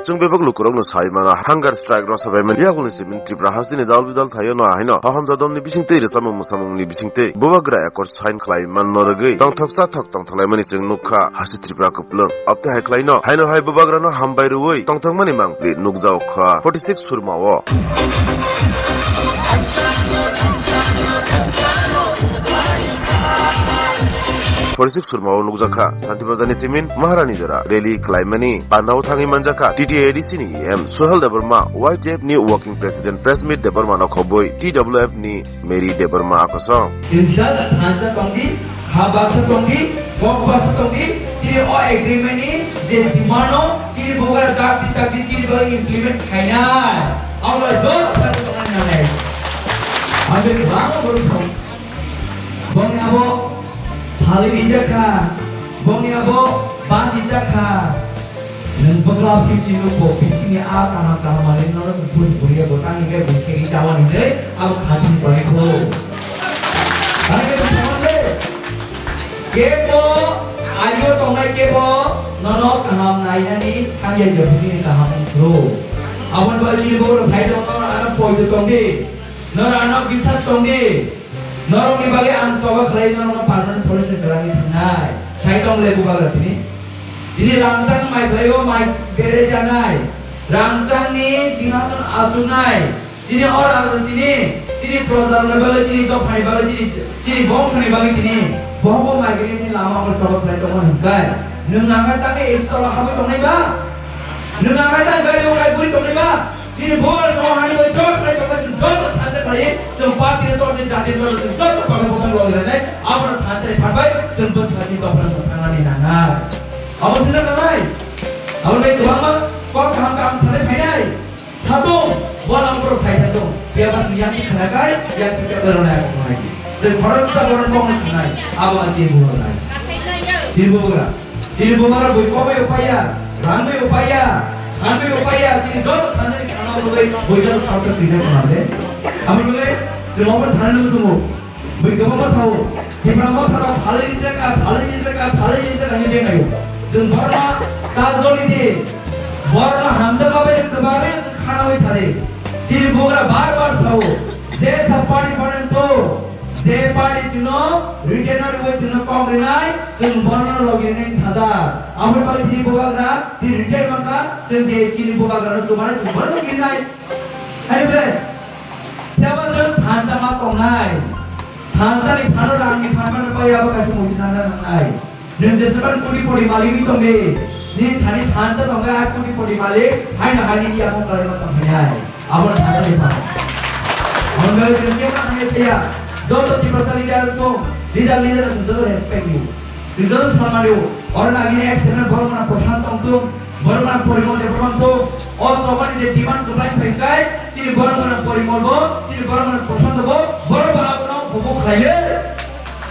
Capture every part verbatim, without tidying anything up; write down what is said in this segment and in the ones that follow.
Chwng bebak lukurokno sai mano, hunger strike rw sabai mani. Yakungni simi Tripura hasteni dal bidal thaio no haino kaham dodolni bisingtwi rwchapmung mwsamungni bisingtwi bubagra accord sign khlai manno rwgwi tongthok chathok tongthok laimani chwng nukha. Hasti Tripura kupulung obtwi hai khlaino haino hai bubagrano hambai rwui tongthokmani mangpli nukjaokha. Forty six surmao. Forty six surmao nukjakha Santi Bazarni simin Maharani jora rally khlaimani. Pandao thangwi manjakha T T A D C ni E M Suhel Debbarma, Y T F ni working president Presmit Debbarma no khobwi T W F ni Mary Debbarma akosong. Chwng just thansa tongdi, kha baksa tongdi, kok baksa tongdi, chini o agreement ni je demand no chini bubagra dakti dakti chini bagwi implement khainai. Abole joto thani tongnani nangnai. Ang bini kwbangma borok thong. Bongni abo phalwi rijak kha, bongni abo ban rijak kha. Nwng bwkla sisi nukbo, bisingni a kaham kaham manwi nono buri buriya bo tangwi khe bui khe ri chawan hinwi abo khatung tongwi kho. Tangwi khe bui chawan le. Kebo ario tongnai kebo nono kaham nainani thangya jebuni kaham wngkhu. Aboni bagwi chini borok phai tongno ano poito tongdi. Noro ano bisas tongdi. Norokni bagwi ang choba khlai norokno permanent solution kwrwngwi thangnai. Sai tong le bubagra tini. Tini rangchak mai khlaio mai bere janai. Rangchakni singhason achuknai. Chini o rang tini, chini projarokni bagwi, chini dophani bagwi, chini, chini bongthani bagwi tini bohobo migrant ni lama o choba khlai tongo hinkai. Nwng nangkha tangwi esi tola habwi tongnai ba? Nwng nangkha tang gari o kai buri tongnai ba? Chini bubagra o hani bai choba khlai tongkha, chwng joto thansa khlai, chwng party ni torti, jati ni torti, chwng joto pakai pakai logi rwnai, abono thansa ni phan bai, chwng bwskango dophani thangnani nangnai. Abo sino nangnai. Abo bai kwbangma kok kaham kaham sanai phainai. Satung, bo lamphoro sai satung, phiya ba chwng yakni khna kai, yakni khe kwrwng nai kok nai. Chwng khoroksa borok kok nai khnai, abo ang chini bubagra nai. Chini bubagra. Chini bubagra bui kok bai upaiya, rang bai upaiya, han bai upaiya, chini joto thanani khana rwgwi bui joto khoroksa twijak khna le. Amo rwgwi chwng obo thanani muchungo. Bui kwbangma sao, Tipra Motha rok phalwi rijak kha, phalwi rijak kha, phalwi rijak kha hinwi benglaio. Chwng borokno ta joli di, borokno hamjakma bai kwbangwi khanaui sadi. Chini bubagra bar bar sao, je sa party party to, je party chwngno retainer rwui chwngno kok rinai, chwng borokno logi rinai sajak. Aboni bagwi chini bubagra, chini retainer mankha, chwng je chini bubagrano chubanai chwng borokno logi rinai. Hai ble. Phiya ba chwng thansa ma tongnai. Thansa ni phano rang ni phan phano pai abo kaisa murti thansa nangnai. Nwng jeseban koti poti malik wng tong di. Nini thani thansa tong khe a koti poti malik haino hai nini yapung kwlai ma tong khainai. Abo no thansa ni phan. Abo no nwng khe ma thangwi thaya. Joto Tiprasa leader tong. Leader leader no chwng joto respect rw. Rijal Sharma Reo, oro nagini ex chairman Boromana Prashant tongtung, Boromana Porimol Debbarma tong, o chobani je demand kwplai phai kai, chini Boromana Porimol bo, chini Boromana Prashant bo, borok bo abono bubu khlai le.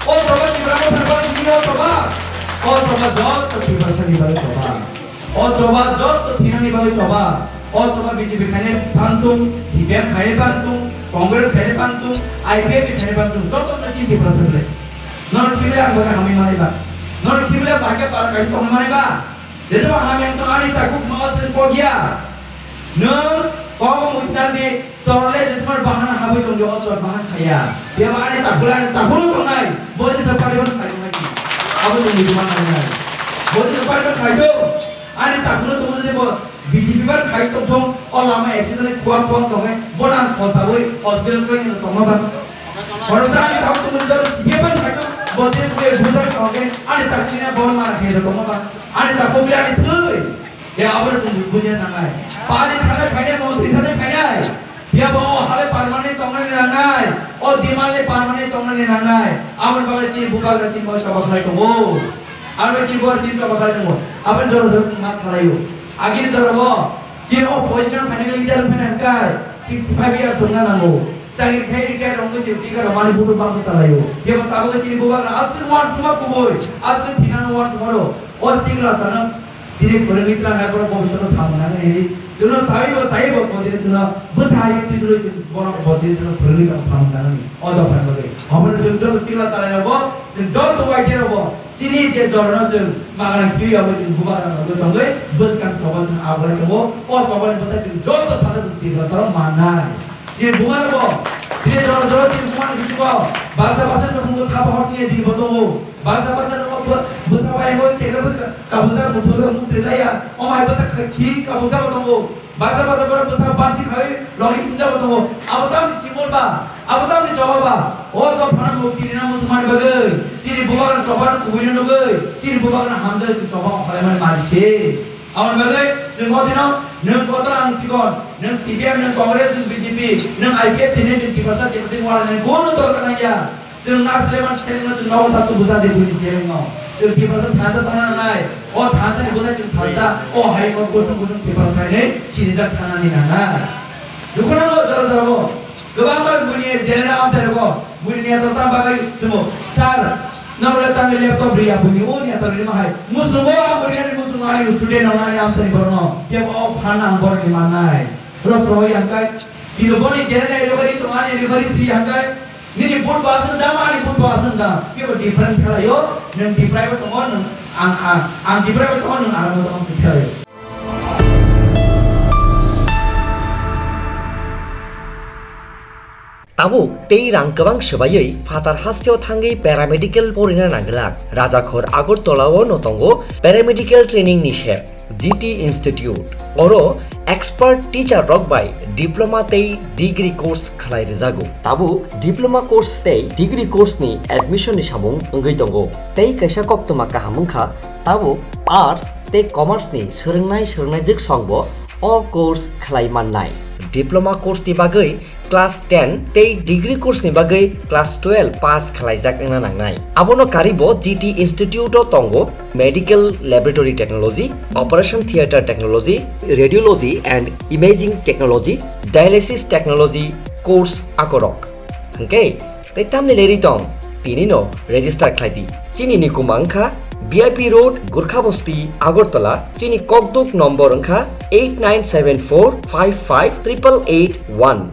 O choba Tiprasa ni bagwi chini o choba, o choba joto Tiprasa ni bagwi choba. O choba joto thinani bagwi choba. O choba B J P khainai bangtung, C P M khainai bangtung, Congress khainai bangtung, I P F T khainai bangtung, joto no chini Tiprasa le. Nono thibile ang bagwi hamwi manai ba? Nono thibile bagwi para kaisa tongwi manai ba? Jesuba hamya wngtong ani takhuk no sen kok ya. Nwng kobo muitan di chorle jesuba bahana habwi tongdi o chor bahan khaya. Biyaba ani takhuk ani takhuk no tongnai. Bo jesuba paribar khai tongnai. Abo tongwi duman tongnai. Bo jesuba paribar khai tong. Ani takhuk no tongwi bo B J P ban khai tongthung, o lama accident kuak kuak tongkhe, bono ang khosabwi hospital khe tongma ban. Khoroksa ani thang tongmani jora C P M ban khai tong, bo tei buya bujak tongkhe, ani takhuk ni bon mana khe tongma ban. Ani takhuk bwlai ani thwi. Ya, abo chwng buji nangnai. Pani thanai phainai, montri thanai phainai. Phiya bo o hale permanent tongnani nangnai, o demand le permanent tongnani nangnai. Aboni bagwi chini bubagra chini bagwi choba khlai tongo. Aboni chini bubagra chini choba khlai tongo. Aboni jora jora chwng ma salaio. Agini jora bo chini o position phainai leader phainai hwnkhe sixty five years wngna nango. Chakri khai retire wngwi se twi karo mani buto bangso salaio. Phiya bo tabuk chini bubagra aswk uansukma kubui, aswk thinano uansukmano. O sikla sana Tini phwrwngwi tlangnai borok bobiswkno samung nangwi rwi. Chwngno sawi bo sawi bo botino chwngno bwsa hai khe twi dwlwi chwng bono botino chwngno phwrwngwi tong samung nangwi o dophani bagwi. Omo chwng joto sikla chalairokbo, chwng joto waithai rokbo, chini je jorano chwng magana kiui abo chwng bubagra rokbo tongwi bwskang choba chwng abolai tongo. O chobani bwthai chwng joto sada chwng Tiprasarok mannai. Chini bubagrabo, chini jora jora chini bumani bisingo baksa baksa nukhungo thapa hor chini dinibo tongo. Baksa baksa nukho bw-, bwsa bai bo chekre bw kabujak muthulo mukti laya. Omo hai bwsa kha-, khi kabujak tongo. Baksa baksa borok bwsa bansi khai logi himjak tongo. Abo tamni simol ba, abo tamni choba ba. O dophano mukti rina muchungmani bagwi, chini bubagrano chobano kubui nugwi, chini bubagrano hamjagwi chini choba ongkhorlaimani mari se. Aboni bagwi chwng o dino nwng kotor ang chikon, nwng C P M, nwng Congress, nwng B J P, nwng I P F T, nwng chwng Tiprasa, Tiprasa wala nani bono dor kana ya. Chwng na sleman selengno chwng nogo thangto buja de buini selengno. Chwng Tiprasa thansa tangna nangnai. O thansa ni buja chwng salsa. O hai o kusung kusung Tiprasa ni sinijak thanani nangnai. Dukhunango jora jora bo. Kwbangma buini general amsa rogo. Buini neto tam bagwi sumo. Sir, nang le tam laptop riya buini o neto rima hai. Musungo a buini ni musungo ani student no ani amsa ni borno. Kebo o phan ang borni mannai. Ro pro yang kai. Kino boni general referee to ani referee sri yang kai. Nini boot bo aswk da, ani boot bo aswk da. Kebo different khelaio, nwng deprive tongo, nwng ang, ang, ang deprive tongo, nwng aramo tongo, se khelaio. Tabuk tei rang kwbang swbaiwi phatar hasteo thangwi paramedical porina nanglak. Rajakhor Agartala-o no tongo paramedical training ni sep. G T Institute. Oro expert teacher rok bai diploma tei degree course khlai rwjago. Tabuk diploma course tei degree course ni admission ni samung wngwi tongo. Tei kaisa koktwma kaham wngkha, tabuk arts tei commerce ni swrwngnai swrwngnaijwk song bo o course khlai mannai. Diploma course ni bagwi class ten tei degree course ni bagwi class twelve pass khlaijak wngna nangnai. Abono karibo G T Institute o tongo Medical Laboratory Technology, Operation Theatre Technology, Radiology and Imaging Technology, Dialysis Technology course akorok. Hwnkhe tei tamni leri tong, tini no register khlai di. Chini ni kuma wngkha B I P Road, Gurkha Bosti, Agartala. Chini kokduk number wngkha eight nine seven four five five triple eight one.